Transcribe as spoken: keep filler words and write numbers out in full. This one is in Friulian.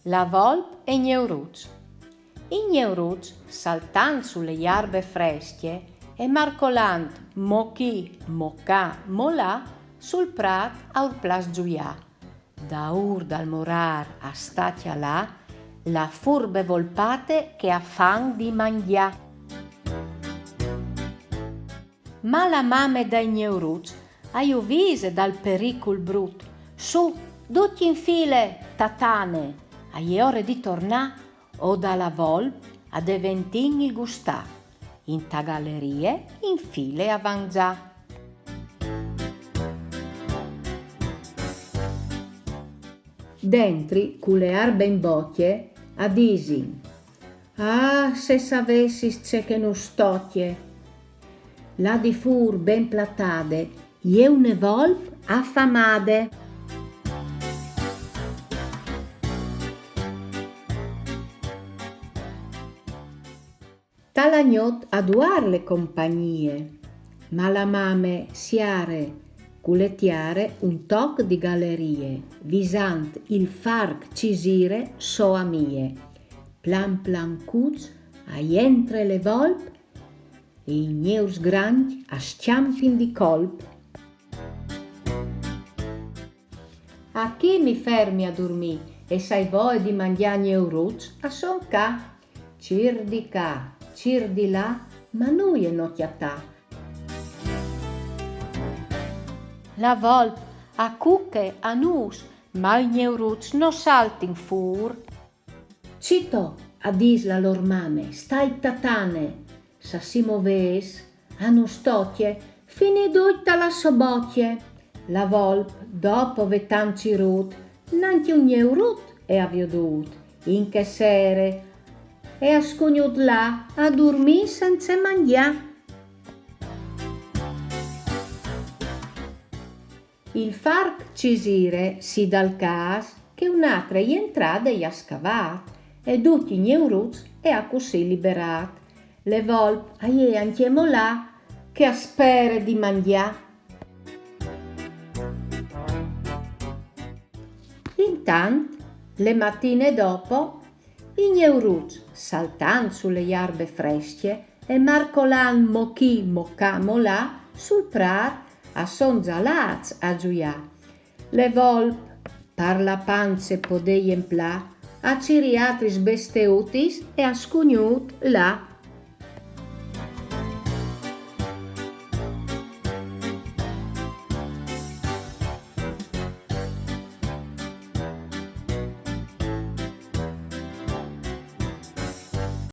La volp e i gneuruts. I gneuruts, saltant su le jarbe frescje e marcolant mo chi, mo ca, mo là, sul prât a ur plâs zuiâ. Daûr dal morâr a sta cjalà la furbe volpate che a fan di mangjâ. Ma la mame dai gneuruts a ju vise dal pericul brut. Su, ducj in file, tatane, a je ore di tornâ, o da la volp a deventìn il gustâ. Inta galerie in file a van za. Dentri, cu le jarbe in bocje, a disin: Ah, se savessis ce che nus tocje! Là di fûr ben platade, e je une volp afamade. Ta la gnot a duar le compagnie, ma la mame siare, cu le tiare un toc di galerie, visant il farc Cisire, sô amie. Plan plancuç a jentre le volp e i gneurs grancj a scjampin di colp. Achì mi fermi a durmî e s'ai voie di mangjâ gneuruts a son ca. Cîr di ca, cîr di là, ma nuie no cjatâ. La volp a cuche, a nûs, ma i gneurûts no saltin fûr. Cito, a dîs la lôr mame, stait tatane, se si movês, a nus tocje finî ducj ta la sô bocje. La volp, dopo vê tant cirût, nancje un gneurut e à viodût in chê sere, e à scugnût lâ a durmî cence mangjâ. Il farc Cisire, si dal câs, che une altre jentrade i à scavât, e ducj i gneurûts e à cussì liberât. Le volp a je ancjemò là che a spere di mangjâ. Intant, le matine dopo, i gneurûts, saltant su le jarbe frescje e marcolant mo chi, mo ca, mo là, sul prât, a son za lâts a zuiâ. Le volp, par la pance podê jemplâ, a cirî altris besteutis e à scugnût là.